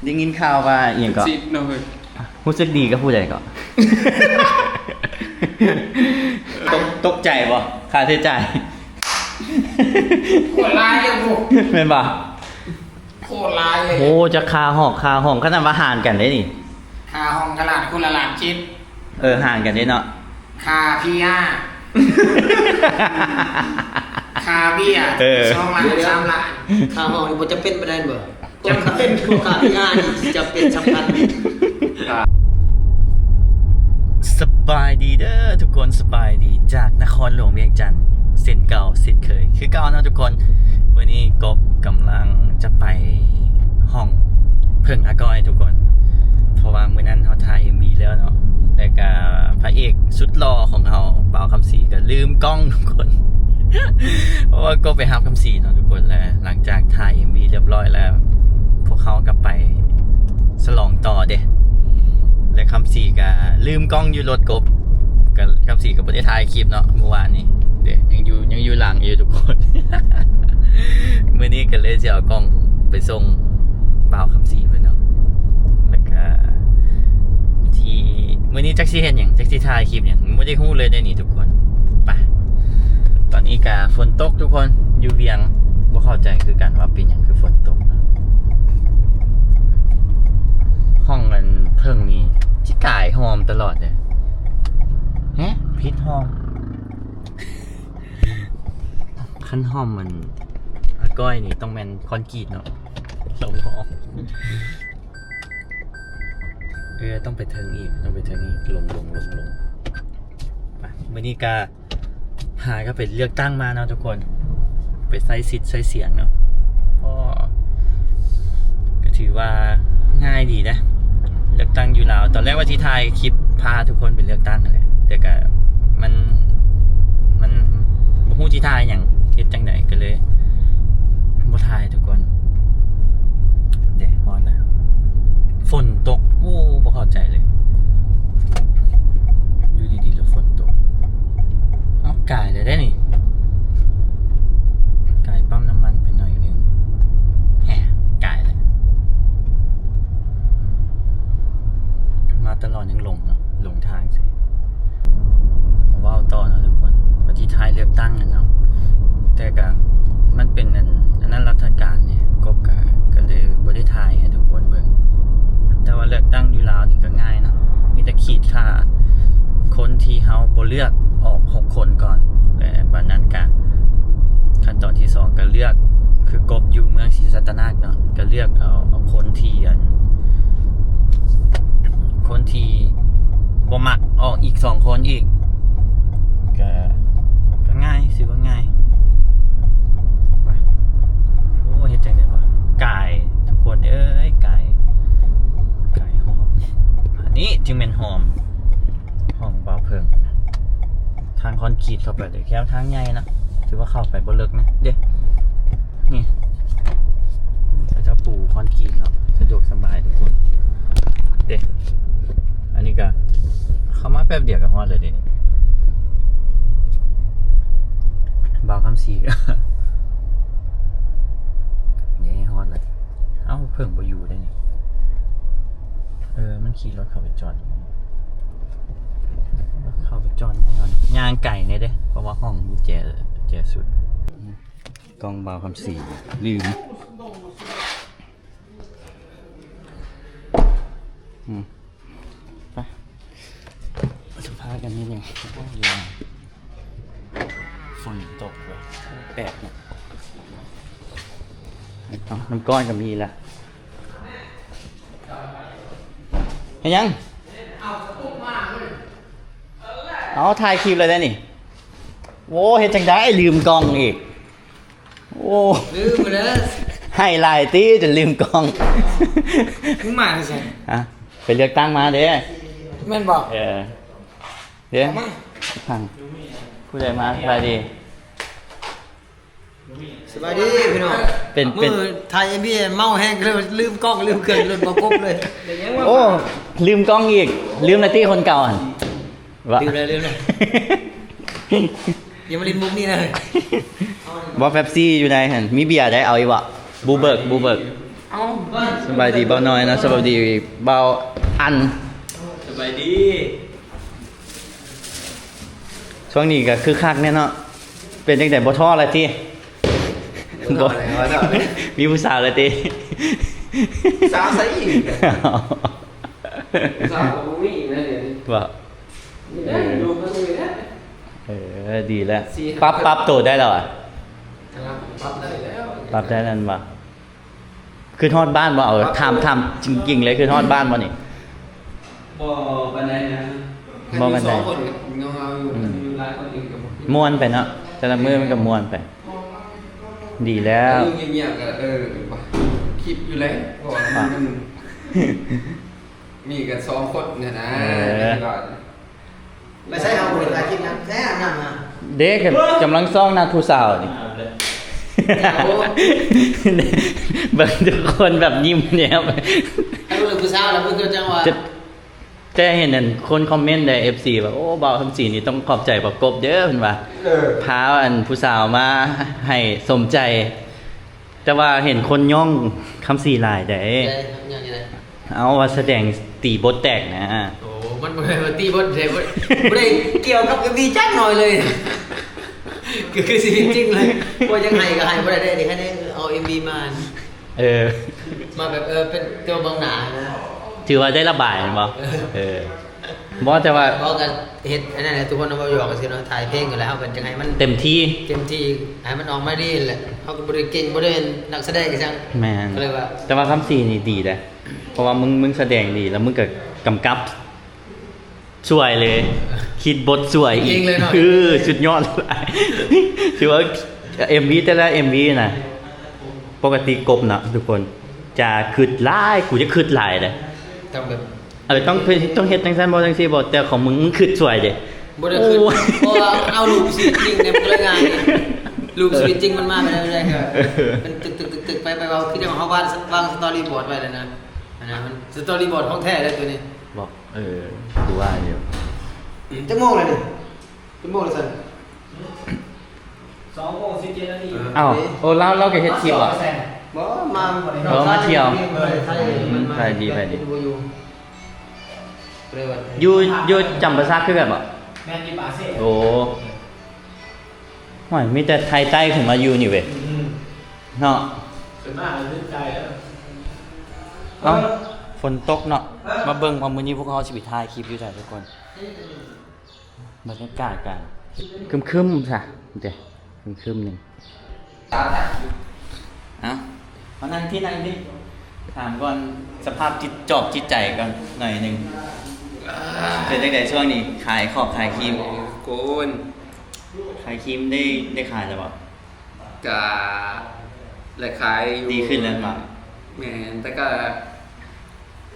ໄດ້ຍິນຂ່າວວ່າອີ່ຫຍັງເກາະ ຊິດເນາະເຮີ້ຍ. ຮູ້ສຶກດີກັບຜູ້ໃດເກາະ? ຕົກ ຕົກໃຈບໍ່? ຄ່າໃຊ້ຈ່າຍ ໂຄດຫຼາຍເລີຍພຸ້ນ ແມ່ນບໍ່? ໂຄດຫຼາຍເລີຍ. ໂອ້ ຈັກຄ່າຫອກຄ່າຫ້ອງ ຂະໜາດວ່າຫານກັນເດ້ນີ້ ຄ່າຫ້ອງກະລ້ານ ຄົນລະລ້ານເຈັດ. ເອີ ຫານກັນເດ້ເນາະ ຄ່າພີອາ ຄ່າເບຍ ເອີ ສອງລ້ານ ສາມລ້ານ. ຄ່າຫ້ອງນີ້ບໍ່ຈຳເປັນປານໃດແມ່ນບໍ່? ຈຳເປັນ ພວກຄ່າພີອານີ້ຈຳເປັນສຳຄັນ. ສະບາຍດີເດີທຸກຄົນ ສະບາຍດີຈາກນະຄອນຫຼວງວຽງຈັນ ເຊັ່ນເກົ່າເຊັ່ນເຄີຍ ຄືເກົ່າເນາະທຸກຄົນ. ມື້ນີ້ກົບກຳລັງຈະໄປຫ້ອງເພິ່ງອາກ້ອຍທຸກຄົນ ເພາະວ່າມື້ນັ້ນເຮົາຖ່າຍເອັມວີແລ້ວເນາະ ແລ້ວກະພະເອກສຸດຫຼໍ່ຂອງເຮົາ ບ່າວຄຳສີ ກະລືມກ້ອງທຸກຄົນ ເພາະວ່າກົບໄປຮັບຄຳສີເນາະທຸກຄົນ. ແລະ ຫຼັງຈາກຖ່າຍເອັມວີລຽບຮ້ອຍແລ້ວ ພວກເຮົາກະໄປສະຫຼອງຕໍ່ເດ້ ແລະ ຄຳສີກະລືມກ້ອງຢູ່ລົດກົບ ກະ ຄຳສີກະບໍ່ໄດ້ຖ່າຍຄລິບເນາະມື້ວານນີ້ເດ້ ຍັງຢູ່ ຍັງຢູ່ຫຼັງຢູ່ທຸກຄົນ. ມື້ນີ້ກະເລີຍຊິເອົາກ້ອງໄປສົ່ງບ່າວຄຳສີເພິ່ນເນາະ ແລ້ວກະ ທີ່ ມື້ນີ້ຈັກຊິເຮັດຫຍັງ ຈັກຊິຖ່າຍຄລິບຫຍັງ ບໍ່ໄດ້ຮູ້ເລີຍເດ້ນີ້ທຸກຄົນ. ໄປ ຕອນນີ້ກະຝົນຕົກທຸກຄົນ ຢູ່ວຽງ ບໍ່ເຂົ້າໃຈຄືກັນວ່າເປັນຫຍັງຄືຝົນຕົກ. ຫ້ອງອັນເພິ່ງນີ້ຊິກາຍຫອມຕະຫຼອດເດ້. ແຮະ ຜິດຫ້ອງ. ຄັນຫ້ອງມັນ ອາກ້ອຍນີ້ຕ້ອງແມ່ນຄອນກຣີດເນາະ ລົງຮອງ. ເອີ ຕ້ອງໄປເທິງອີກ ຕ້ອງໄປເທິງອີກ ລົງ ລົງ ລົງ ລົງ. ໄປ ມື້ນີ້ກະຫາກໍໄປເລືອກຕັ້ງມາເນາະທຸກຄົນ ໄປໃຊ້ສິດໃຊ້ສຽງເນາະ. ກໍ ກໍຖືວ່າງ່າຍດີນະ ເລືອກຕັ້ງຢູ່ລາວ. ຕອນແລກວ່າຊິຖ່າຍຄລິບພາທຸກຄົນໄປເລືອກຕັ້ງຫັ້ນແຫຼະ ແຕ່ກະມັນ ມັນບໍ່ຮູ້ຊິຖ່າຍຫຍັງ ເຮັດຈັ່ງໃດ ກໍເລີຍບໍ່ຖ່າຍທຸກຄົນ. ເດ້ ຮອດແລ້ວ ຝົນຕົກ ໂອ້ ບໍ່ເຂົ້າໃຈເລີຍ ຢູ່ດີໆ ແລ້ວຝົນຕົກ. ເອົ້າ ກາຍແລ້ວເດ້ນີ້ ກາຍປ້ຳນ້ຳມັນໄປໜ້ອຍໜຶ່ງ ແຮະ ກາຍແລ້ວ. ມາຕະຫຼອດຍັງຫຼົງເນາະ ຫຼົງທາງເສຍ. ເວົ້າຕໍ່ເນາະທຸກຄົນ ປະເທດໄທເລືອກຕັ້ງຫັ້ນເນາະ ແຕ່ກະມັນເປັນອັນ ອັນນັ້ນລັດຖະການນີ້ ກົບກະ ກະເລີຍບໍ່ໄດ້ຖ່າຍໃຫ້ທຸກຄົນເບິ່ງ. ແຕ່ວ່າເລືອກຕັ້ງຢູ່ລາວນີ້ກະງ່າຍເນາະ ມີແຕ່ຂີດຄ່າຄົນທີ່ເຮົາບໍ່ເລືອກອອກຫົກຄົນກ່ອນ ແລະ ບາດນັ້ນກະ ຂັ້ນຕອນທີສອງກະເລືອກ ຄືກົບຢູ່ເມືອງສີສັດຕະນາກເນາະ ກະເລືອກເອົາ ເອົາຄົນທີ່ອັນ ຄົນທີ່ບໍ່ມັກອອກອີກສອງຄົນອີກ ກະ ກະງ່າຍ ຖືວ່າງ່າຍ. ໄປ ໂອ້ ເຮັດຈັ່ງໃດວະ ກາຍ ທຸກຄົນເອີຍ ກາຍ ກາຍຫອມ. ອັນນີ້ຈຶ່ງແມ່ນຫອມ ຫ້ອງບ່າວເພິ່ງ ທາງຄອນກຣີດເຂົ້າໄປເລີຍ ແຄມທາງໃຫຍ່ເນາະ ຖືວ່າເຂົ້າໄປບໍ່ເລິກນະ ເດ້ ນີ້ ເຂົາເຈົ້າປູຄອນກຣີດເນາະ ສະດວກສະບາຍທຸກຄົນ ເດ້. ອັນນີ້ກະເຂົ້າມາແປັບດຽວກະຮອດເລີຍເດ້ ບ່າວຄຳສີ ເດ້ ຮອດເລີຍ. ເອົ້າ ເພິ່ງບໍ່ຢູ່ໄດ໋ນີ້ ເອີ ມັນຂີ່ລົດເຂົ້າໄປຈອດ ເຂົ້າໄປຈອດແນ່ນອນ ຍ່າງໄກແນ່ເດ້ ເພາະວ່າຫ້ອງມີແຈ ແຈສຸດ. ກ້ອງບ່າວຄຳສີ ລືມ ອືມ ໄປ ສະພາກັນນິດໜຶ່ງ ໂອ້ຍ ຝົນຕົກເວີຍ ແປກເນາະ ເອົ້າ ນ້ຳກ້ອນກໍມີລະ ເຮັດຫຍັງ? ເອົາ ຖ່າຍຄລິບແລ້ວເດ້ນີ້ ໂອ້ ເຮັດຈັ່ງໃດ ລືມກ້ອງອີກ. ໂອ້ ລືມແລ້ວ ໄຫ້ຫຼາຍຕິ ຈົນລືມກ້ອງ. ມຶງມາແຕ່ໃສ? ຮະ ໄປເລືອກຕັ້ງມາເດ້ ແມ່ນບໍ່? ເອີ ເດ້ ເອົາມາ ທາງ ຜູ້ໃດມາ? ສະບາຍດີ ສະບາຍດີພີ່ນ້ອງ. ເປັນ ເປັນ ມື້ຖ່າຍເອັມວີ ເມົາແຮງ ກະເລີຍລືມກ້ອງ ລືມເຄື່ອງ ລົດບໍ່ກົບເລີຍ. ໂອ້ ລືມກ້ອງອີກ ລືມແລ້ວຕິ ຄົນເກົ່າຫັ້ນ. ວະ ລືມແລ້ວ ລືມແລ້ວ ຢ່າມາຫຼິ້ນມຸກນີ້ນະ. ບໍ່ ເປັບຊີຢູ່ໃນຫັ້ນ ມີເບຍໄດ້ ເອົາອີກບໍ່? ບູເບີກ ບູເບີກ. ເອົ້າ ສະບາຍດີບ່າວນ້ອຍເນາະ ສະບາຍດີບ່າວອັນ ສະບາຍດີ. ຊ່ວງນີ້ກໍຄຶກຄັກແດ່ເນາະ ເປັນຈັ່ງໃດ ບໍ່ທໍ້ລະຕິ? ບໍ່ ບໍ່ ມີຜູ້ສາວລະຕິ? ສາວໃສອີກ? ຜູ້ສາວກໍບໍ່ມີນະດຽວນີ້ ບໍ່? ເອີ ເອີ ດີແລ້ວ ປັບ ປັບໂຕໄດ້ແລ້ວອະ? ປັບໄດ້ແລ້ວ ປັບໄດ້ແລ້ວແມ່ນບໍ່? ຄຶດຮອດບ້ານບໍ່? ເອົາ ຖາມ ຖາມຈິງໆເລີຍ ຄຶດຮອດບ້ານບໍ່ນີ້? ບໍ່ປານໃດນະ ບໍ່ປານໃດ ຢູ່ເຫງົາໆຢູ່ ອືມ ຢູ່ຫຼາຍຄົນອີກກໍບໍ່ ມ່ວນໄປເນາະ ແຕ່ລະມື້ມັນກໍມ່ວນໄປ ດີແລ້ວ ຢູ່ງຽບໆກໍ ເອີ ຄິດຢູ່ແຫຼະ ເພາະວ່າມັນມີກັນສອງຄົນຫັ້ນນະ ເອີ ໃນບ້ານ. ໄປໃສເຮົາບໍ່ໄດ້ຖ່າຍຄລິບນຳ ແທ້ນຳນະ ເດ້ ກຳລັງຊອກນັດຜູ້ສາວນີ້ ໂອ້ ເບິ່ງທຸກຄົນແບບຍິ້ມແຍ້ມ ຖ້າເບິ່ງຜູ້ສາວແລ້ວເພິ່ນກໍຈັ່ງວ່າ ແຕ່ເຫັນອັນຄົນຄອມເມັນໃນເອັຟຊີວ່າ ໂອ້ ບ່າວຄຳສີນີ້ຕ້ອງຂອບໃຈບ່າວກົບເດີ ເພິ່ນວ່າ ເອີ ພາອັນຜູ້ສາວມາໃຫ້ສົມໃຈ. ແຕ່ວ່າເຫັນຄົນຍ້ອງຄຳສີຫຼາຍໃດ໋ ເອົາວ່າສະແດງຕີບົດແຕກນະ ໂອ້ ມັນບໍ່ແມ່ນວ່າຕີບົດເດ້ ບໍ່ ບໍ່ໄດ້ກ່ຽວກັບເອັມວີຈັກໜ້ອຍເລີຍ ຄື ຄືຊີວິດຈິງເລີຍ ບໍ່ຢາກໃຫ້ກໍໃຫ້ບໍ່ໄດ້ເດ້ ຄັນໄດ້ເອົາເອັມວີມາ ເອີ ມາແບບ ເອີ ເປັນຕົວບັງໜ້ານະ ຖືວ່າໄດ້ລະບາຍແມ່ນບໍ່? ເອີ ເອີ. ບໍ່ ແຕ່ວ່າ ບໍ່ ກໍເຮັດອັນນັ້ນແຫຼະ ທຸກຄົນເນາະ ເວົ້າຢອກກັນຊື່ເນາະ ຖ່າຍເພງຢູ່ແລ້ວ ເຮົາກໍຢາກໃຫ້ມັນເຕັມທີ່ ເຕັມທີ່ ໃຫ້ມັນອອກມາດີຫັ້ນແຫຼະ ເຮົາກໍບໍ່ໄດ້ເກັ່ງ ບໍ່ໄດ້ເປັນນັກສະແດງອີ່ຫຍັງ ແມ່ນ ກໍເລີຍວ່າ ແຕ່ວ່າຄຳສີນີ້ດີເດ້ ເພາະວ່າມຶງ ມຶງສະແດງດີ ແລ້ວມຶງກໍກຳກັບສວຍເລີຍ ຄິດບົດສວຍອີກ ເອີ ສຸດຍອດຫຼາຍ ຖືວ່າເອັມວີ ແຕ່ລະເອັມວີນະ ປົກກະຕິກົບເນາະທຸກຄົນ ຈະຄຶດຫຼາຍ ກູຈະຄຶດຫຼາຍເດ້ ຕ້ອງແບບ ເອີ ຕ້ອງ ຕ້ອງເຮັດຈັ່ງຊັ້ນບໍ່ ຈັ່ງຊີ້ບໍ່ ແຕ່ຂອງມຶງ ມຶງຄຶດສວຍເດ້ ບໍ່ໄດ້ຄຶດ ໂອ້ຍ ເພາະວ່າເອົາຮູບຊີວິດຈິງນີ້ມັນກໍເລີຍງ່າຍ ຮູບຊີວິດຈິງມັນມາໄປເລື້ອຍໆ ກໍເປັນຕຶກໆໆໆ ໄປໆ ເວົ້າຄືຈັ່ງເຮົາວາດ ວາງສະຕໍຣີບອດໄວ້ແລ້ວນະ ອັນນັ້ນມັນສະຕໍຣີບອດຂອງແທ້ເດ້ໂຕນີ້ ບໍ່ ເອີ ຄືວ່າຢູ່ ອືມ ຈັກໂມງແລ້ວນີ້? ເປັນໂມງແລ້ວຊັ້ນ ສອງໂມງສິບເຈັດນາທີ ເອົ້າ ໂອ້ ລາວ ລາວກໍເຮັດຄລິບບໍ່? ບໍ່ ມາ ເອີ ມາທ່ຽວ ເອີ ໄປດີ ໄປດີ ຢູ່ ຢູ່ຈຳປາສັກຄືກັນບໍ່? ແມ່ນ ຢູ່ປາກເຊ ໂອ້ ໂອ້ຍ ມີແຕ່ໄທໃຕ້ຂຶ້ນມາຢູ່ນີ້ເວີຍ ອືມ ເນາະ ຂຶ້ນມາແລ້ວລືມໃຈແລ້ວ ເອົ້າ ຝົນຕົກເນາະ ເອີ ມາເບິ່ງວ່າມື້ນີ້ພວກເຮົາຊິໄປຖ່າຍຄລິບຢູ່ໃສທຸກຄົນ. ບັນຍາກາດກະຄຶມໆຊະເດ ຄຶມໆໜຶ່ງ ເອົ້າ ມານັ່ງທີ່ ນັ່ງທີ່ ຖາມກ່ອນ ສະພາບຈິດ ຈອບຈິດໃຈກ່ອນໜ້ອຍໜຶ່ງ ເປັນຈັ່ງໃດຊ່ວງນີ້ ຂາຍຂອບຂາຍຄຣີມ ໂກນ ຂາຍຄຣີມໄດ້ ໄດ້ຂາຍແລ້ວບໍ່? ກະໄດ້ຂາຍຢູ່ ດີຂຶ້ນແລ້ວບໍ່? ແມ່ນ ແຕ່ກະ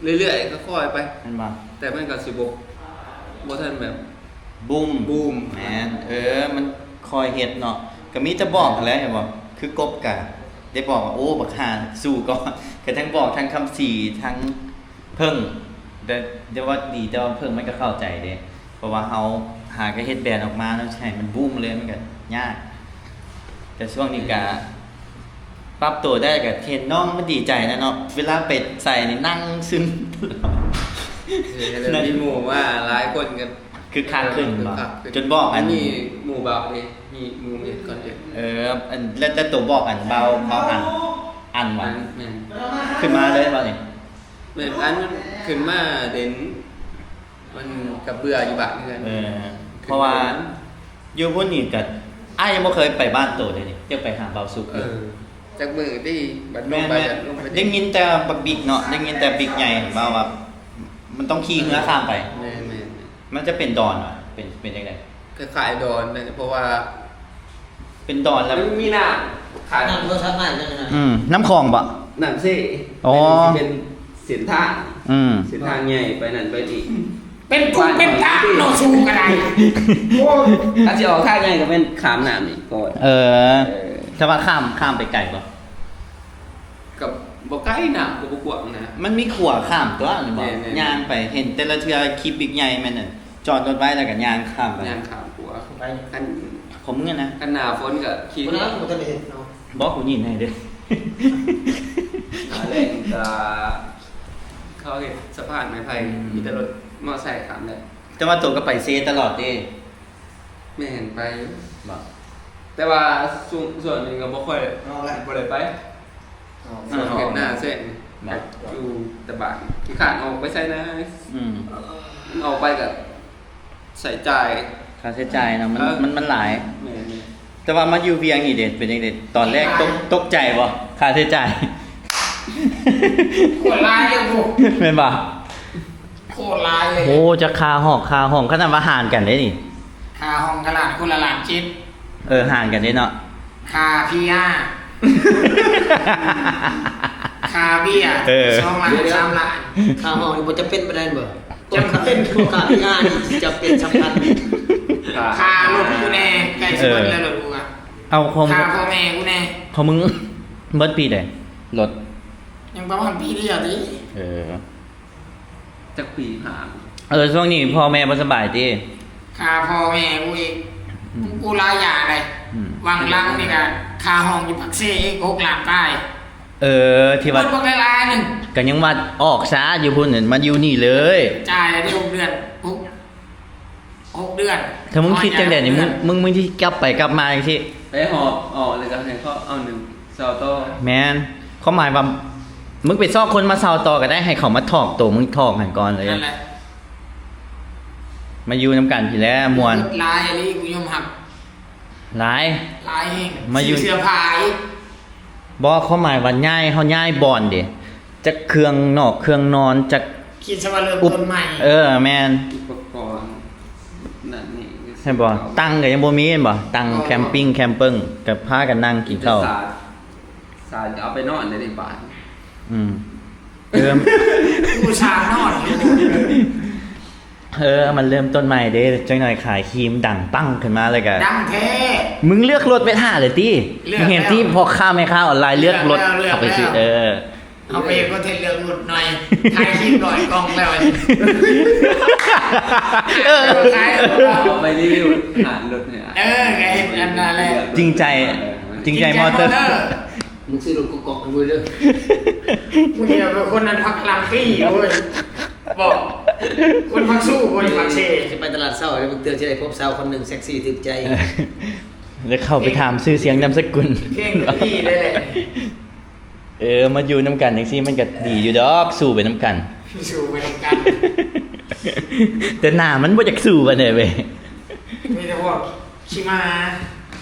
ເລື້ອຍໆ ຄ່ອຍໆໄປ ແມ່ນບໍ່? ແຕ່ມັນກະຊິບໍ່ ບໍ່ທັນແບບບູມ ບູມ ແມ່ນ ເອີ ມັນຄ່ອຍເຮັດເນາະ ກະມີແຕ່ບອກຫັ້ນແຫຼະ ເຫັນບໍ່? ຄືກົບກະໄດ້ບອກວ່າ ໂອ້ ບັກຫ່າ ສູ້ກ່ອນ ກະທັງບອກທັງຄຳສີ ທັງ ເພິ່ງ ແຕ່ ແຕ່ວ່າດີ ແຕ່ວ່າເພິ່ງມັນກໍເຂົ້າໃຈເດ້ ເພາະວ່າເຮົາຫາກໍເຮັດແບຣນອອກມາເນາະ ຊິໃຫ້ມັນບູມເລີຍມັນກໍຍາກ ແຕ່ຊ່ວງນີ້ກໍປັບໂຕໄດ້ ກໍເຫັນນ້ອງມັນດີໃຈນະເນາະ ເວລາໄປໃສນີ້ນັ່ງຊຶມ ເອີ ແລ້ວມີໝູ່ມາຫຼາຍຄົນກໍຄຶກຄັກຂຶ້ນບໍ່? ຄຶກຄັກຂຶ້ນ ຈົນບອກອັນ ມີໝູ່ບ່າວເດ້ ມີໝູ່ເຮັດຄອນເທັນ ເອີ ອັນ ແລ້ວ ແລ້ວໂຕບອກອັນບ່າວ ບ່າວອັນ ອັນວ່າ ແມ່ນ ຂຶ້ນມາເລີຍບໍ່ນີ້? ແມ່ນ ອັນມັນຂຶ້ນມາເດັ່ນ ມັນກໍເບື່ອຢູ່ບ້ານເຮືອນ ເອີ ເພາະວ່າຢູ່ພຸ້ນນີ້ກໍ ອ້າຍຍັງບໍ່ເຄີຍໄປບ້ານໂຕເດນີ້ ຢາກໄປຫາບ່າວສຸກຢູ່ ເອີ ຈັກມື້ຕິ ບັດລົງໄປ ແມ່ນໆ ບັດລົງໄປ ໄດ້ຍິນແຕ່ບັກບິກເນາະ ໄດ້ຍິນແຕ່ບິກໃຫຍ່ເວົ້າວ່າ ມັນຕ້ອງຂີ່ເຮືອຂ້າມໄປ ແມ່ນໆ ມັນຈະເປັນດອນຫວາ ເປັນ ເປັນຈັ່ງໃດ? ຄ້າຍໆດອນ ເພາະວ່າ ເປັນດອນແລ້ວ ມັນມີນ້ຳ ນ້ຳໂທລະສັບໃໝ່ຈັ່ງນັ້ນ ອືມ ນ້ຳຂອງບໍ່? ນ້ຳເຊ ອໍ ເປັນເສັ້ນທາງ ອືມ ເສັ້ນທາງໃຫຍ່ໄປນັ້ນໄປນີ້ ເປັນກຸງເປັນກາງເນາະ ສູງກໍໄດ້ ໂອ້ຍ ຖ້າຊິອອກທາງໃຫຍ່ກໍແມ່ນຂ້າມນ້ຳນີ້ກ່ອນ ເອີ ເອີ ແຕ່ວ່າຂ້າມ ຂ້າມໄປໄກບໍ່? ກໍບໍ່ໄກ ນ້ຳກໍບໍ່ກວ້າງນະ ມັນມີຂົວຂ້າມຕົວະ ແມ່ນບໍ່? ແມ່ນໆ ຍ່າງໄປ ເຫັນແຕ່ລະເທື່ອຂີ່ບິກໃຫຍ່ແມ່ນນັ້ນ ຈອດລົດໄວ້ແລ້ວກໍຍ່າງຂ້າມໄປ ຍ່າງຂ້າມຂົວໄປ ຄັນ ຂອງມຶງນະ ຄັນໜ້າຝົນກໍຂີ່ ບໍ່ນະ ບໍ່ທັນໄດ້ເຮັດເນາະ ບໍ່ ກູຍິນໃຫ້ເດີ້ ໜ້າ ແລ້ວກະເຂົາເຮັດສະພານໄມ້ໄຜ່ ອືມ ມີແຕ່ລົດມໍໄຊຂ້າມໄດ້. ແຕ່ວ່າໂຕກໍໄປເຊຕະຫຼອດເດ້. ແມ່ນ ໄປຢູ່ ບໍ່ ແຕ່ວ່າຊ່ວງ ຊ່ວງນີ້ກໍບໍ່ຄ່ອຍ ອອກແລ້ວ ບໍ່ໄດ້ໄປ ອອກ ຊ່ວງເຮັດນາແຊງ ບໍ່ ຢູ່ແຕ່ບ້ານ ຂີ້ຄ້ານອອກໄປໃສນະ. ອືມ ອອກໄປກໍໃຊ້ຈ່າຍ ຄ່າໃຊ້ຈ່າຍເນາະ ມັນ ເອີ ມັນ ມັນຫຼາຍ. ແມ່ນໆ ແຕ່ວ່າມາຢູ່ວຽງນີ້ເດ ເປັນຈັ່ງໃດ? ຕອນແລກຕົກ ຕົກໃຈບໍ່ ຄ່າໃຊ້ຈ່າຍ? ໂຄດຫຼາຍເລີຍພຸ້ນ ແມ່ນບໍ່? ໂຄດຫຼາຍເລີຍ. ໂອ້ ຈັກຄ່າຫອກຄ່າຫ້ອງ ຂະໜາດວ່າຫານກັນເດ້ນີ້ ຄ່າຫ້ອງກະລ້ານ ຄົນລະລ້ານເຈັດ. ເອີ ຫານກັນເດ້ເນາະ ຄ່າພີອາ ຄ່າເບຍ ເອີ ສອງລ້ານ ສາມລ້ານ. ຄ່າຫ້ອງນີ້ບໍ່ຈຳເປັນປານໃດແມ່ນບໍ່? ຈຳເປັນ ພວກຄ່າພີອານີ້ຈຳເປັນສຳຄັນ. ຄ່າລົດກູແດ່ ໃກ້ຊິເບິດແລ້ວ ເອີ ລົດກູອະ. ເອົາ ຂອງ ຄ່າພໍ່ແມ່ກູແດ່. ຂອງມຶງເບິດປີໃດລົດ? ຍັງປະມານປີດຽວຕິ. ເອີ ຈັກປີຫາ. ເອີ ຊ່ວງນີ້ພໍ່ແມ່ບໍ່ສະບາຍຕິ? ຄ່າພໍ່ແມ່ກູອີກ ອືມ ກູຫຼາຍຢ່າງໃດ໋. ອືມ ຫວ່າງຫຼັງນີ້ກະຄ່າຫ້ອງຢູ່ປາກເຊອີກ ຫົກລ້ານປາຍ. ເອີ ທີ່ວ່າ ໝົດບັກຫຼາຍໆໜຶ່ງ ກໍຍັງວ່າອອກຊະຢູ່ພຸ້ນ ມາຢູ່ນີ້ເລີຍ. ຈ່າຍໄດ້ຫົກເດືອນ ຫົກ ຫົກເດືອນ. ຖ້າມຶງຄິດຈັ່ງໃດນີ້ ມຶງ ມຶງ ມຶງຊິກັບໄປກັບມາຈັ່ງຊີ້ ໄປຫອບອອກ ແລ້ວກໍໃຫ້ເຂົາເອົາໜຶ່ງເຊົ່າຕໍ່. ແມ່ນ ຄວາມໝາຍວ່າ ມຶງໄປຊອກຄົນມາເຊົ່າຕໍ່ກໍໄດ້ ໃຫ້ເຂົາມາຖອກໂຕມຶງຖອກຫັ້ນກ່ອນເລີຍ. ນັ້ນແຫຼະ ມາຢູ່ນຳກັນພີ້ແຫຼະມ່ວນ. ຫຼາຍອີ່ຫຼີ ກູຍອມຮັບ. ຫຼາຍ ຫຼາຍແຮງ. ມາຢູ່ ຊື້ເສື້ອຜ້າອີກ. ບໍ່ ຄວາມໝາຍວ່າຍ້າຍ ເຮົາຍ້າຍບ່ອນເດ ຈັກເຄື່ອງນອກເຄື່ອງນອນ ຈັກ ຄິດຊະວ່າເລີ່ມຕົ້ນໃໝ່. ເອີ ແມ່ນ ອຸປະກອນນັ້ນນີ້ ເຫັນບໍ່? ຕັ່ງກໍຍັງບໍ່ມີ ເຫັນບໍ່? ຕັ່ງ ບໍ່ ແຄມປິງ ແຄມເປິງ ກໍພາກັນນັ່ງກິນເຂົ້າ. ສາດ ສາດກໍເອົາໄປນອນໄດ້ໃນບ້ານ. ອືມ ເອີ ອຸດສ່ານອນຢູ່. ເອີ ມັນເລີ່ມຕົ້ນໃໝ່ເດ້ ຈັກໜ້ອຍຂາຍຄຣີມດັງປັງຂຶ້ນມາ ແລ້ວກະ ດັງແທ້. ມຶງເລືອກລົດໄປຖ້າເລີຍຕິ? ເລືອກແລ້ວ ເຫັນທີ່ພໍ່ຄ້າແມ່ຄ້າອອນລາຍເລືອກລົດ ເລືອກແລ້ວ ເຂົ້າໄປຊື້ ເລືອກແລ້ວ ເອີ ເອົາໄປເຮັດຄອນເທັນເລື່ອງລົດໜ່ອຍ ຂາຍຄຣີມຮ້ອຍກ່ອງແລ້ວ. ເອີ ຂາຍ ເອົາໄປຣີວິວຮ້ານລົດນີ້. ເອີ ກໍເຮັດອັນນັ້ນແຫຼະ ຈິງໃຈ ເອີ ຈິງໃຈ ຈິງໃຈ ມໍເຕີ ມໍເຕີ. ມຶງຊື້ລົດກອກໆໃຫ້ກູເດີ ມຶງນີ້ແບບຄົນນັ້ນພັກກະຫຼ່ຳປີໂອ້ຍ ບໍ່ ຄົນພັກຊູໂອ້ຍ ພັກເຊ. ຊິໄປຕະຫຼາດເຊົ້າ ບາງເທື່ອຊິໄດ້ພົບສາວຄົນໜຶ່ງເຊັກຊີ້ຖືກໃຈ ແລ້ວເຂົ້າໄປຖາມຊື່ສຽງນາມສະກຸນ ເພງກໍດີໄດ້ແຫຼະ. ເອີ ມາຢູ່ນຳກັນຈັ່ງຊີ້ມັນກໍດີຢູ່ດອກ ສູ້ໄປນຳກັນ ສູ້ໄປນຳກັນ. ແຕ່ໜ້າມັນບໍ່ຢາກສູ້ປານໃດເວີຍ ມີແຕ່ພວກຂີ້ໝາ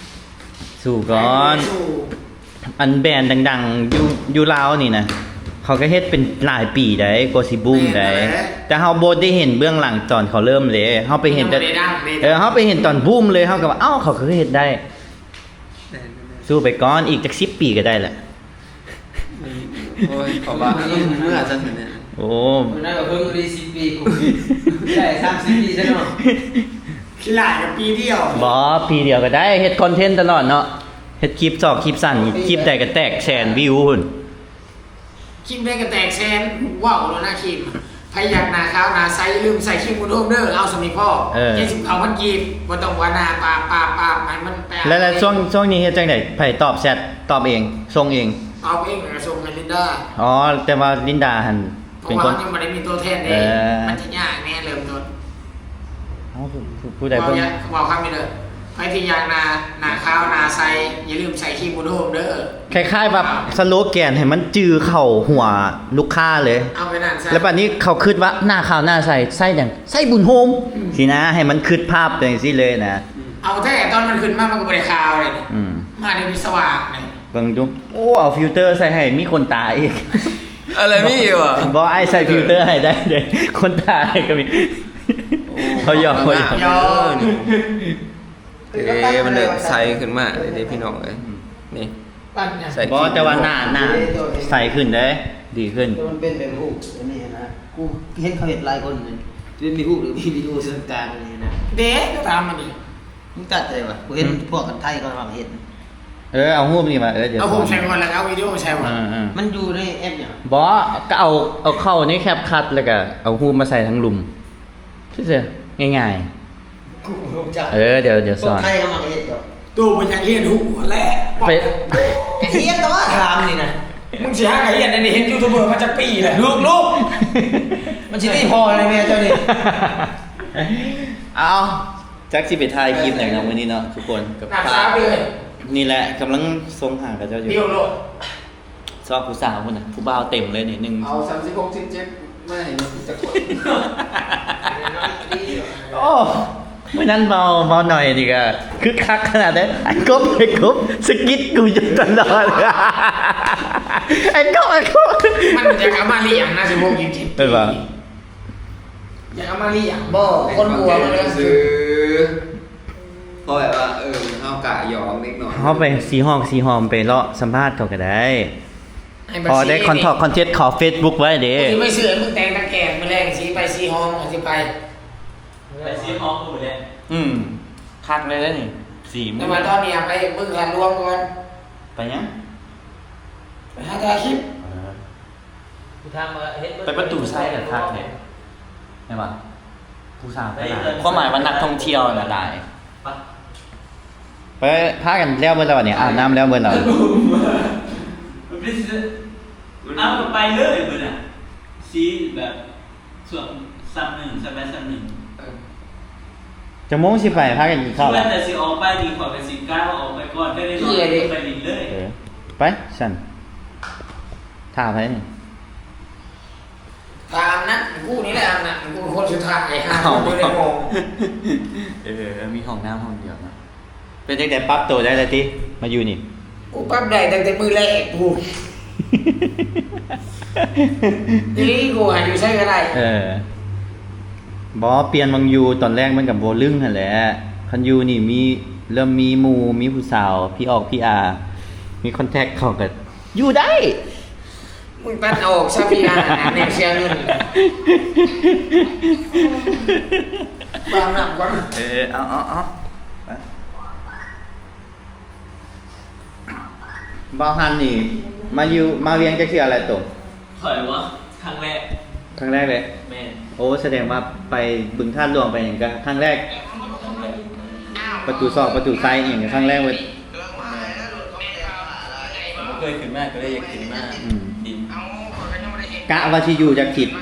ສູ້ກ່ອນ ສູ້. ອັນແບນດັງໆຢູ່ ຢູ່ລາວນີ້ນະ ເຂົາກໍເຮັດເປັນຫຼາຍປີໃດ໋ ກວ່າຊິບູມໃດ໋ ແຕ່ເຮົາບໍ່ໄດ້ເຫັນເບື້ອງຫຼັງຕອນເຂົາເລີ່ມເດ້ ເຮົາໄປເຫັນແຕ່ ເອີ ເຮົາໄປເຫັນຕອນບູມເລີຍ ເຮົາກໍວ່າ ເອົ້າ ເຂົາຄືເຮັດໄດ້. ສູ້ໄປກ່ອນ ອີກຈັກສິບປີກໍໄດ້ແຫຼະ. ໂອ້ຍ ເຂົາວ່າເມື່ອຊັ້ນແທ້. ໂອ້ ມັນໄດ້ເພິ່ງໄດ້ສິບປີ ໄດ້ສາມສິບປີຊະເນາະ. ຂີ້ຫຼ້າກໍປີດຽວ ບໍ່ ປີດຽວກໍໄດ້ ເຮັດຄອນເທັນຕະຫຼອດເນາະ ເຮັດຄລິບຊອກຄລິບສັ້ນ ຄລິບໃດກໍແຕກແສນວິວພຸ້ນ. ຄຣີມໃດກໍແຕກແສນ ເວົ້າໂລດນະຄຣີມ. ໃຜຢາກໜ້າຂາວໜ້າໃສ ຢ່າລືມໃສ່ຄຣີມອຸນໂຮມເດີ ເອົາສ່ຳນີ້ພໍ ເອີ ເຈັດສິບເກົ້າພັນກີບ ບໍ່ຕ້ອງວ່າໜ້າປາບ ປາບ ປາບ ໃຫ້ມັນໄປ. ແລ້ວ ແລ້ວຊ່ວງ ຊ່ວງນີ້ເຮັດຈັ່ງໃດ? ໃຜຕອບແຊັດ? ຕອບເອງ ສົ່ງເອງ? ຕອບເອງ ແລ້ວກໍສົ່ງໃຫ້ລິນດາ. ອໍ ແຕ່ວ່າລິນດາຫັ້ນ ເພາະວ່າເຮົາຍັງບໍ່ໄດ້ມີຕົວແທນເດ້ ເອີ ມັນຈະຍາກແດ່ເລີ່ມຕົ້ນ. ເອົ້າ ຜູ້ ຜູ້ໃດ ເວົ້າ ເບິ່ງ ຢາກເວົ້າຄຳນີ້ເດີ ໃຜທີ່ຢາກໜ້າ ໜ້າຂາວໜ້າໃສ ຢ່າລືມໃສ່ຄຣີມອຸນໂຮມເດີ. ຄ້າຍໆວ່າ ອ່າ ສະໂລແກນໃຫ້ມັນຈື່ເຂົ້າຫົວລູກຄ້າເລີຍ ເອົາໄປນັ້ນຊະ ແລ້ວບາດນີ້ເຂົາຄິດວ່າ ໜ້າຂາວໜ້າໃສ ໃສ່ຫຍັງ? ໃສ່ບຸນໂຮມ ອືມ ຊີ້ນະ ໃຫ້ມັນຄິດພາບຈັ່ງຊີ້ເລີຍນະ. ອືມ ເອົາແທ້ ຕອນມັນຂຶ້ນມາ ມັນກໍບໍ່ໄດ້ຂາວເລີຍ ອືມ ມາໄດ້ມີສະຫວ່າງເລີຍ. ເບິ່ງດູ ໂອ້ ເອົາຟິວເຕີໃສ່ໃຫ້ ມີຂົນຕາອີກ. ອະໄລມີຢູ່ຫວາ? ບໍ່ ອ້າຍໃສ່ຟິວເຕີໃຫ້ໄດ້ເດ້ ຂົນຕາໃຫ້ກໍມີ. ໂອ້ ເຮົາຢອກ ເຮົາຢອກ ເອີ ມັນເລີ່ມໃສຂຶ້ນມາເດ້ພີ່ນ້ອງເອີຍ ນີ້ ປັນຫຍັງ? ບໍ່ ແຕ່ວ່າໜ້າ ໜ້າໃສຂຶ້ນເດ້ ດີຂຶ້ນ. ແຕ່ມັນເປັນແບບຮູບອັນນີ້ນະ ກູເຫັນເຂົາເຮັດຫຼາຍຄົນນີ້ ເປັນມີຮູບ ຫຼື ມີວິດີໂອສ່ວນກາງນີ້ນະ. ເດ້ ກໍຖາມມັນດີ ມຶງຕັດໃຈວະ? ກູເຫັນ ອືມ ພວກອັນໄທເຂົາເຮັດ. ເອີ ເອົາຮູບນີ້ມາ ເອີ ດຽວ ເອົາຮູບໃສ່ກ່ອນ ແລ້ວກໍເອົາວິດີໂອໃສ່ບໍ່? ເອີໆ ມັນຢູ່ໃນແອັບຫຍັງ? ບໍ່ ກໍເອົາ ເອົາເຂົ້າໃນແຄັບຄັດ ແລ້ວກໍເອົາຮູບມາໃສ່ທາງລຸ່ມຊື່ໆ ງ່າຍໆ. ກູບໍ່ຮູ້ຈັກ. ເອີ ດຽວ ດຽວສອນ. ຄົນໄທເຂົາມັກເຮັດດອກ. ໂຕບໍ່ຢາກຮຽນຮູ້ແຫຼະ ໄປ ກະຮຽນແຕ່ວ່າຖາມນີ້ນະ. ມຶງຊິຫາກະຮຽນອັນນີ້ ເຮັດຢູທູບເບີມາຈັກປີແລ້ວ? ລູກໆ ມັນຊິຕີພໍ່ແລ້ວແມ່ເຈົ້ານີ້. ເອົາ ຈັກຊິໄປຖ່າຍຄລິບຫຍັງເນາະມື້ນີ້ເນາະທຸກຄົນ. ກັບ ນີ້ແຫຼະ ກຳລັງສົ່ງຫາເຂົາເຈົ້າຢູ່. ຊອກຜູ້ສາວພຸ້ນນະ ຜູ້ບ່າວເຕັມເລີຍນີ້ ໜຶ່ງ ເອົາສາມສິບຫົກ ສິບເຈັດ ມາໃຫ້ໜ່ອຍຈັກຄົນ. ໂອ້ ມື້ນັ້ນເວົ້າ ເວົ້າໜ້ອຍນີ້ກະຄຶກຄັກຂະໜາດເດ້. ໄອ້ກົບ ໄອ້ກົບ ສະກິດກູຢູ່ຕະຫຼອດ. ໄອ້ກົບ ໄອ້ກົບ ມັນຢາກເອົາມາລ້ຽງນະ ສິບຫົກ ສິບເຈັດ ເອີ ວ່າ ຢາກເອົາມາລ້ຽງບໍ່? ຄົນບົວມັນຊື່ ເພາະແບບວ່າ ເອີ ເຮົາກະຢອກເດັກນ້ອຍ ເຮົາໄປສີ່ຫ້ອງ ສີ່ຫ້ອງ ໄປເລາະສຳພາດເຂົາກະໄດ້. ພໍໄດ້ຄອນເທັນ ຄອນເທັນເຂົາເຟສບຸກໄວ້ເດ້. ຊິໄປຊື້ໃຫ້ມຶງແຕ່ງຕາແກງ ມື້ແລງຊິໄປສີ່ຫ້ອງ ຊິໄປ ໄປສີ່ຫ້ອງມື້ແລງ. ອືມ ຄັກເລີຍເດ້ນີ້ ສີ່ມື້. ແຕ່ວ່າຕອນນີ້ໄປເບິ່ງລາດຫຼວງກ່ອນ. ໄປຫຍັງ? ໄປຫາຖ່າຍຄລິບ. ເອີ ໄປປະຕູໄຊກະຄັກເດ້ ແມ່ນບໍ່? ຜູ້ສາວກະຫຼາຍ ຄວາມໝາຍວ່ານັກທ່ອງທ່ຽວນະຫຼາຍ. ໄປ ພາກັນແລ້ວເບິດແລ້ວບາດນີ້ ອາບນ້ຳແລ້ວເບິດແລ້ວ. ເອົາ ກະໄປເລີຍເບິດນະ ຊິແບບ ຊ່ວງຊ່ຳໜຶ່ງ ຊ່ຳໃດຊ່ຳໜຶ່ງ. ເອີ ຈັກໂມງຊິໄປ? ພາກັນກິນເຂົ້າແລ້ວ. ວ່າແຕ່ຊິອອກໄປນີ້ ຂ້ອຍກະຊິກ້າວອອກໄປກ່ອນ ໄປຫຼິ້ນເລີຍ. ເອີ ໄປຊັ້ນ ຖ້າໃຜນີ້? ຖ້າອາບນ້ຳ ກູນີ້ແຫຼະອາບນ້ຳ ກູຄົນສຸດທ້າຍ ຫາຄົນຢູ່ໃນຫ້ອງ. ເອີ ມີຫ້ອງນ້ຳຫ້ອງດຽວນະ. ເປັນຈັ່ງໃດ ປັບໂຕໄດ້ແລ້ວຕິ ມາຢູ່ນີ້? ກູປັບໄດ້ຕັ້ງແຕ່ມື້ແລກພຸ້ນ. ອີ່ຫຼີ ກູຫາຢູ່ໃສກະໄດ້. ເອີ ບໍ່ ປ່ຽນໝ່ອງຢູ່ ຕອນແລກມັນກະບໍ່ລຶ້ງຫັ້ນແຫຼະ. ຄັນຢູ່ນີ້ມີ ເລີ່ມມີໝູ່ ມີຜູ້ສາວ ພີອອກພີອາ ມີຄອນແທັກ ເຂົາກະຢູ່ໄດ້. ມຶງຕັດອອກຊະ ພີອາ ແນວເສຍເງິນ. ວາງນ້ຳກ່ອນ. ເອີ ເອົາ ເອົາ ເອົາ ໄປ. ບ່າວຮັນນີ້ ມາຢູ່ ມາວຽງຈັກເທື່ອແລ້ວໂຕ? ຂ້ອຍບໍ່? ຄັ້ງແລກ. ຄັ້ງແລກເລີຍ? ແມ່ນ. ໂອ້ ສະແດງວ່າໄປບຶງທາດຫຼວງໄປຫຍັງກະຄັ້ງແລກ. ປະຕູຊອກປະຕູໄຊອີ່ຫຍັງກະຄັ້ງແລກເບິດ. ບໍ່ເຄີຍຂຶ້ນມາ ກະເລີຍຢາກຂຶ້ນມາ. ອືມ ກະວ່າຊິຢູ່ຈັກທິດ? ປ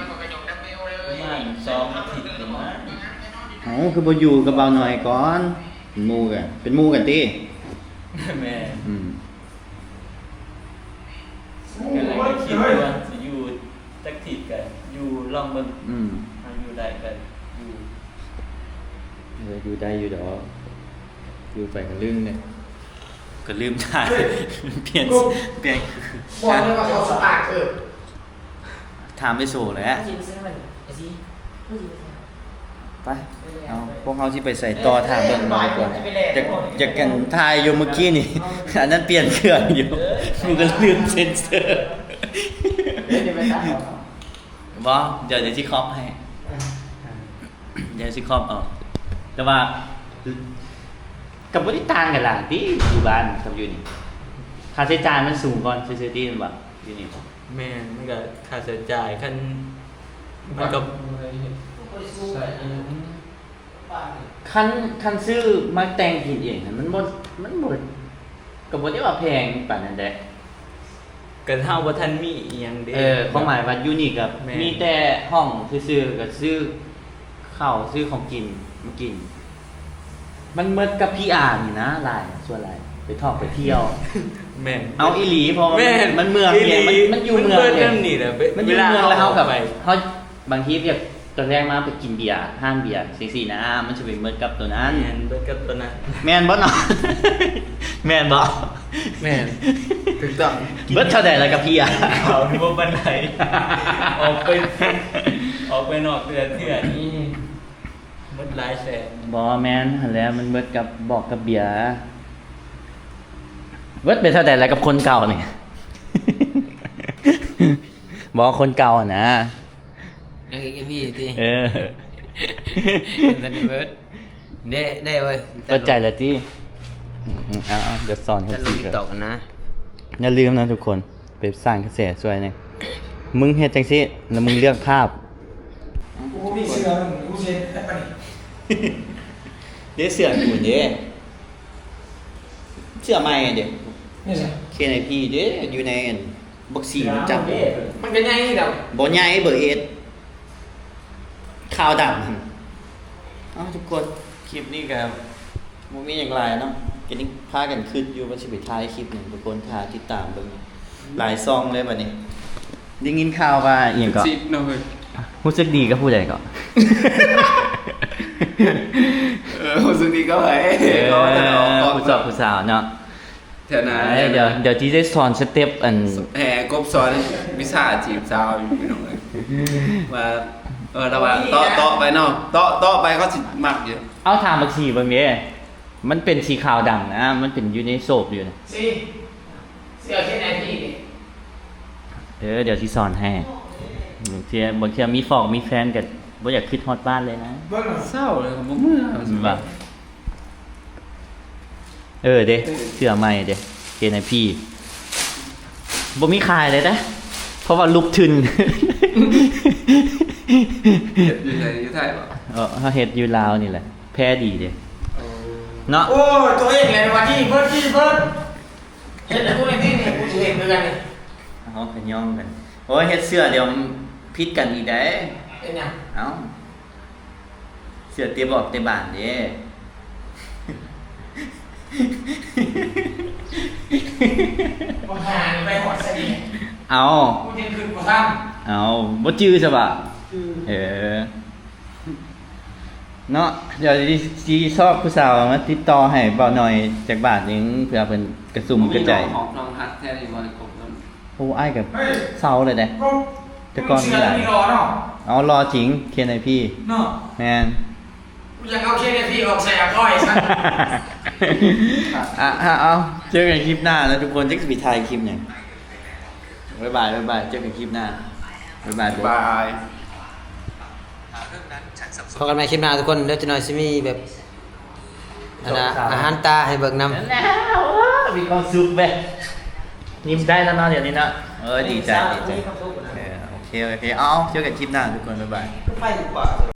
ະມານສອງອາທິດປະມານ. ເອົ້າ ຄືບໍ່ຢູ່ກັບບ່າວນ້ອຍກ່ອນ? ເປັນໝູ່ກັນ ເປັນໝູ່ກັນຕິ? ແມ່ນ. ອືມ ກະເລີຍຄິດວ່າຊິຢູ່ຈັກທິດກະຢູ່ລອງເບິ່ງ. ອືມ ຖ້າຢູ່ໄດ້ກະຢູ່. ເອີ ຢູ່ໄດ້ຢູ່ດອກ ຢູ່ໄປກະລືມເດ້ ກະລືມຖ່າຍ. ປ່ຽນ ປ່ຽນ ບອກເລີຍວ່າເຂົາສະຕາກເກີບ. ຖາມໄອ້ໂສແຫຼະ. ໄປ ເອົາ ພວກເຮົາຊິໄປໃສຕໍ່ ຖ້າເບິ່ງມາກ່ອນ. ຢາກ ຢາກກັນຖ່າຍຢູ່ມື້ກີ້ນີ້ ອັນນັ້ນປ່ຽນເຄື່ອງຢູ່ ກູກະລືມເຊັນເຊີ. ບໍ່ ດຽວ ດຽວຊິຄອບໃຫ້ ດຽວຊິຄອບເອົາ. ແຕ່ວ່າກະບໍ່ໄດ້ຕ່າງກັນຫຼາຍຕິ ຢູ່ບ້ານກັບຢູ່ນີ້ ຄ່າໃຊ້ຈ່າຍມັນສູງກ່ອນຊື່ໆຕິ ແມ່ນບໍ່? ຢູ່ນີ້ ແມ່ນ ມັນກະຄ່າໃຊ້ຈ່າຍ ຄັນ ມັນກະ ຄັນ ຄັນຊື້ມາແຕ່ງກິນເອງຫັ້ນ ມັນບໍ່ ມັນບໍ່ ກະບໍ່ໄດ້ວ່າແພງປານນັ້ນແດະ. ກະເຮົາບໍ່ທັນມີອີ່ຫຍັງເດ້. ເອີ ຄວາມໝາຍວ່າຢູ່ນີ້ກະ ແມ່ນ ມີແຕ່ຫ້ອງຊື່ໆ ກະຊື້ເຂົ້າຊື້ຂອງກິນມາກິນ. ມັນໝົດກັບພີອານີ້ນະ ຫຼາຍ ສ່ວນຫຼາຍໄປທ່ອງໄປທ່ຽວ. ແມ່ນ ເອົາອີ່ຫຼີ ເພາະວ່າ ແມ່ນ ມັນເມືອງ ອີ່ຫຼີ ມັນ ມັນຢູ່ເມືອງ ມັນເບິດແນວນີ້ແຫຼະ. ມັນຢູ່ເມືອງແລ້ວເຮົາກະໄປ ເຮົາບາງທີວຽກຕອນແລງມາໄປກິນເບຍ ຮ້ານເບຍ ຈັ່ງຊີ້ນະ ມັນຊິໄປໝົດກັບໂຕນັ້ນ. ແມ່ນ ເບິດກັບໂຕນັ້ນ. ແມ່ນບໍ່ເນາະ? ແມ່ນບໍ່? ແມ່ນ ຖືກຕ້ອງ. ເບິດເທົ່າໃດລະກະເພຍ? ເຂົາບໍ່ປານໃດ ອອກໄປ ອອກໄປນອກເທື່ອ ເທື່ອນີ້ ໝົດຫຼາຍແສນ. ບໍ່ແມ່ນຫັ້ນແຫຼະ ມັນເບິດກັບບອກກັບເບຍ. ເບິດໄປເທົ່າໃດລະກັບຄົນເກົ່ານີ້? ບໍ່ ຄົນເກົ່າຫັ້ນນະ. ເອີ ອັນນີ້ຕິ ເອີ ເບິດ ໄດ້ ໄດ້ເວີຍ ເປີດໃຈແລ້ວຕິ? ອືມ ເອົາໆ ດຽວສອນເຂົາ TikTok ນະ. ຢ່າລືມນະທຸກຄົນ ໄປສ້າງກະແສຊ່ວຍແດ່. ມຶງເຮັດຈັ່ງຊີ້ ແລ້ວມຶງເລືອກພາບ. ກູມີເສື້ອ ກູຊິເຮັດໄດ້ປານນີ້. ເດ້ ເສື້ອກູເດ້ ເສື້ອໃໝ່ເດ້ ນີ້ຊະ KNIP ເດ້ ຢູ່ໃນອັນ ບັກສີມັນຈັບ ມັນກໍໃຫຍ່ຄືກັນ ບໍ່ໃຫຍ່ເບີເອັດ ຂາວດຳຫັ້ນ. ເອົ້າ ທຸກຄົນ ຄລິບນີ້ກໍບໍ່ມີຫຍັງຫຼາຍເນາະ ກໍຍັງພາກັນຄິດຢູ່ວ່າຊິໄປຖ່າຍຄລິບຫຍັງ ທຸກຄົນຖ້າຕິດຕາມເບິ່ງ ຫຼາຍຊ່ອງເລີຍບັດນີ້. ໄດ້ຍິນຂ່າວວ່າອີ່ຫຍັງເກາະ ຊິບເນາະເຮີ້ຍ ຮູ້ສຶກດີກັບຜູ້ໃດເກາະ? ເອີ ຮູ້ສຶກດີກັບໃຜ ເອີ ກໍວ່າແຕ່ອອກ ຜູ້ຊອບຜູ້ສາວເນາະ ແຖວໜ້າ ເອີ ດຽວ ດຽວຊິໄດ້ສອນສະເຕັບອັນ ແຫ່ກົບສອນວິຊາຈີບສາວຢູ່ ພີ່ນ້ອງເອີຍ ວ່າ ເອີ ລະຫວ່າງເຕາະ ເຕາະໄປເນາະ ເຕາະ ເຕາະໄປເຂົາຊິມັກຢູ່. ເອົາ ຖາມບັກສີເບິ່ງເດ້ ມັນເປັນສີຂາວດຳນະ ມັນເປັນຢູ່ໃນໂສບຢູ່ນະ ຊິ ຊິເອົາເຮັດໄອພີເດ້ ເອີ ດຽວຊິສອນໃຫ້. ບາງເທື່ອ ບາງເທື່ອມີຟອກມີແຟນກໍບໍ່ຢາກຄິດຮອດບ້ານເລີຍນະ ເສົ້າເລີຍ ບໍ່ເມືອ ວ່າ ເອີເດ້ ເສື້ອໃໝ່ເດ້ ເຄນໄອພີ ບໍ່ມີຂາຍເລີຍເດ້ ເພາະວ່າລຸກທຶນ. ເຮັດຢູ່ໃສ? ຢູ່ໄທບໍ? ເອີ ເຮົາເຮັດຢູ່ລາວນີ້ແຫຼະ ແພດີເດ້ ໂອ້ ເນາະ. ໂອ້ຍ ຕົວເອງແຫຼະວ່າທີ່ເພິ່ນ ທີ່ເພິ່ນ ເຮັດແລ້ວຕົວເອງນີ້ ນີ້ ກູຊິເຮັດຄືກັນນີ້ ເຮົາຂະຫຍ້ອງກັນ. ໂອ້ຍ ເຮັດເສື້ອດຽວຜິດກັນອີກໃດ໋. ເປັນຫຍັງ? ເອົ້າ ເສື້ອເຕະບອກເຕະບານເດ້ ບັກຫ່ານີ້ໄປຮອດໃສນີ້? ເອົ້າ ກູຍັງຄິດບໍ່ທັນ. ເອົ້າ ບໍ່ຈື່ຊະບະ? ຈື່ ເອີ ເນາະ. ດຽວຊິຊອກຜູ້ສາວມາຕິດຕໍ່ໃຫ້ເບົາໜ້ອຍຈັກບາດໜຶ່ງ ເພື່ອເພິ່ນກະຊຸມກະໃຈ. ມີນ້ອງຮັກແທ້ນີ້ບໍ່ໄດ້ຄົບນຳ? ໂອ້ ອ້າຍກໍເຊົາແລ້ວເດ້ ແຕ່ກ່ອນມີຫຼາຍ. ເອົາ ຫຼໍ່ຈິງ ເຄນໄອພີ ເນາະ. ແມ່ນ ຢາກເອົາເຄນໄອພີອອກໃສ່ອາກ້ອຍຊັ້ນ. ອ່ະ ເອົາ ເຈີກັນຄລິບໜ້ານະທຸກຄົນ ຈັກຊິໄປຖ່າຍຄລິບຫຍັງ. ບາຍບາຍ ບາຍບາຍ ເຈີກັນຄລິບໜ້າ ບາຍບາຍ ບາຍ. ພໍ້ກັນໃໝ່ຄລິບໜ້າທຸກຄົນເດີ ຈັກໜ້ອຍຊິມີແບບ ອັນນ່າ ອາຫານຕາໃຫ້ເບິ່ງນຳ. ແລ້ວ ເອີ ມີຄວາມສຸກເວີຍ ຍິ້ມໄດ້ແລ້ວເນາະ ດຽວນີ້ເນາະ. ເອີ ດີໃຈ ດີໃຈ. ເອີ ໂອເຄ ໂອເຄ ເອົາ ເຈີກັນຄລິບໜ້າທຸກຄົນ ບາຍບາຍ. ໄຟກວ່າ